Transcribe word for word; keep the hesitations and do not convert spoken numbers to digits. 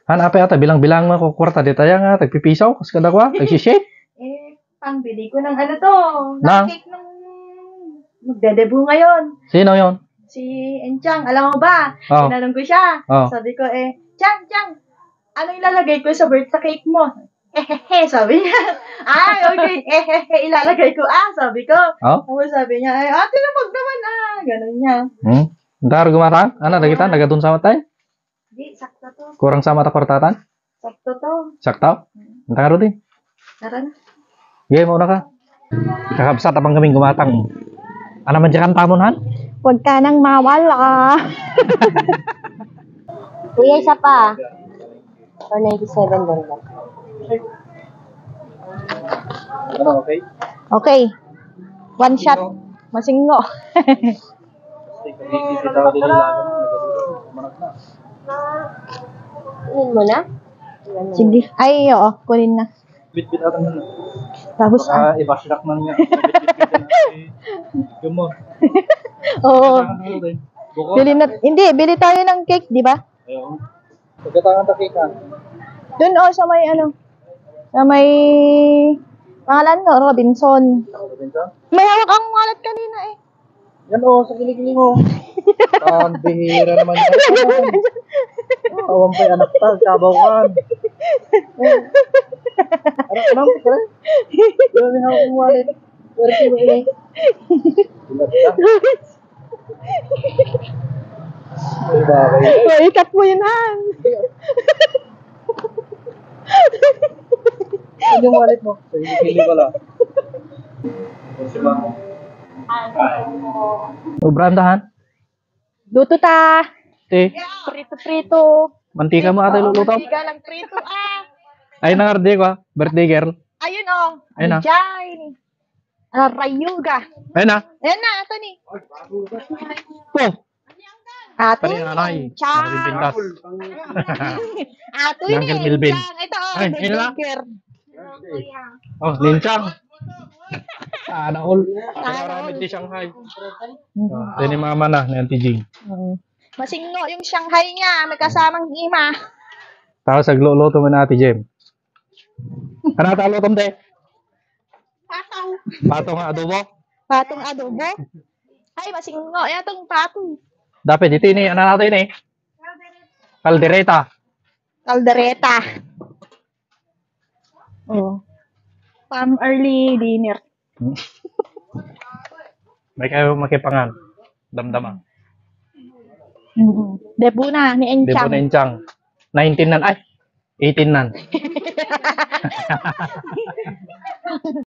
Han, apay ata, bilang-bilang mo ko kwarta, di tayo nga, tagpipisaw, kas kada kwa, tagsisi. Eh, pangbili ko ng ano to, ng Nang? Cake ng magdedebut ngayon. Sino yon? Si Enchang, alam mo ba? Oh. Tinanong ko siya. Oh. Sabi ko, eh, "Chang, Chang, ano ilalagay ko sa birthday cake mo?" "Ehehe," sabi niya. "Ay, okay, ehehe, ilalagay ko, ah," sabi ko. Oh? Tapos sabi niya, "Ay, ate, lumag naman, ah," ganun niya. Hmm? Dar gumatang? Ano, nakita? Nagadun sa matay? Di, sakto to. Kurang sa mata kwartatan? Sakto to. Sakto? Hmm. Ang tangaro din. Tara na. Sige, mauna ka. Kakabsat, abang kaming gumatang. Ano man dyan kantamon, han? Huwag ka nang mawala. Kuya, isa pa. Four ninety-seven din ba? Ano, okay? Okay. One shot. Masingo. Kunin mo na? Sige. Ay, oo. Kunin na. Bitbit ata na. Tapos, ah, ah, i-bash rack na niya. Bitbit na. Come on. Oo. Kailangan mo rin. Buko. Bili na, hindi, bili tayo ng cake, di ba? Ayaw. Pagkatangan ta cake, ha? Doon, oh, sa may ano, sa may, pangalan, no? Robinson. Robinson? May hawak ang wallet kanina, eh. Yan, oh, sa kilikili mo. Ang bihira naman yan. Awan pa'y anak ta, kabaw ka. Anak, ma'am, kaya? Yan, may hawak ang wallet. Pero sino ini? Ay, bagay. Wait, cut mo yun, Han. Ano yung wallet mo? Sa kilikili pala. Sobra ang dahan? Luto ta. Te. Prito-prito. Mantika mo ata luluto? Mantika lang prito, ah. Ay, nangardi ko, ah. Birthday girl. Ayun, oh. Ayun, ah. Diyan. Ah, rayuga. Ayun na. Ayan na, ato ni. Oh. Ato ni, nanay. Chang. Nakabibintas. Ato ni, Uncle Melvin. Chang. Ito, oh, ay, ayun na. Burger. Oh, Ninchang. Sana all. Sana all. Kaya di Shanghai. Mm. Oh, ito ni mama na, ni Auntie Jing. Oo. Masingo yung Shanghai niya. May kasamang ima. Tapos, nagluluto mo na, Ate Jem. Ano ata lutom, te? Patong. Patong nga adobo? Patong adobo? Ay, masingo. Yan itong patong. Dapat dito ini, ano natin eh? Kaldereta. Kaldereta. Oh. Pang early dinner. May kayo makipangan. Damdama. Mm-mm. Debut na ni Enchang. Debut na Enchang. Nineteen nan. Ay, eighteen nan.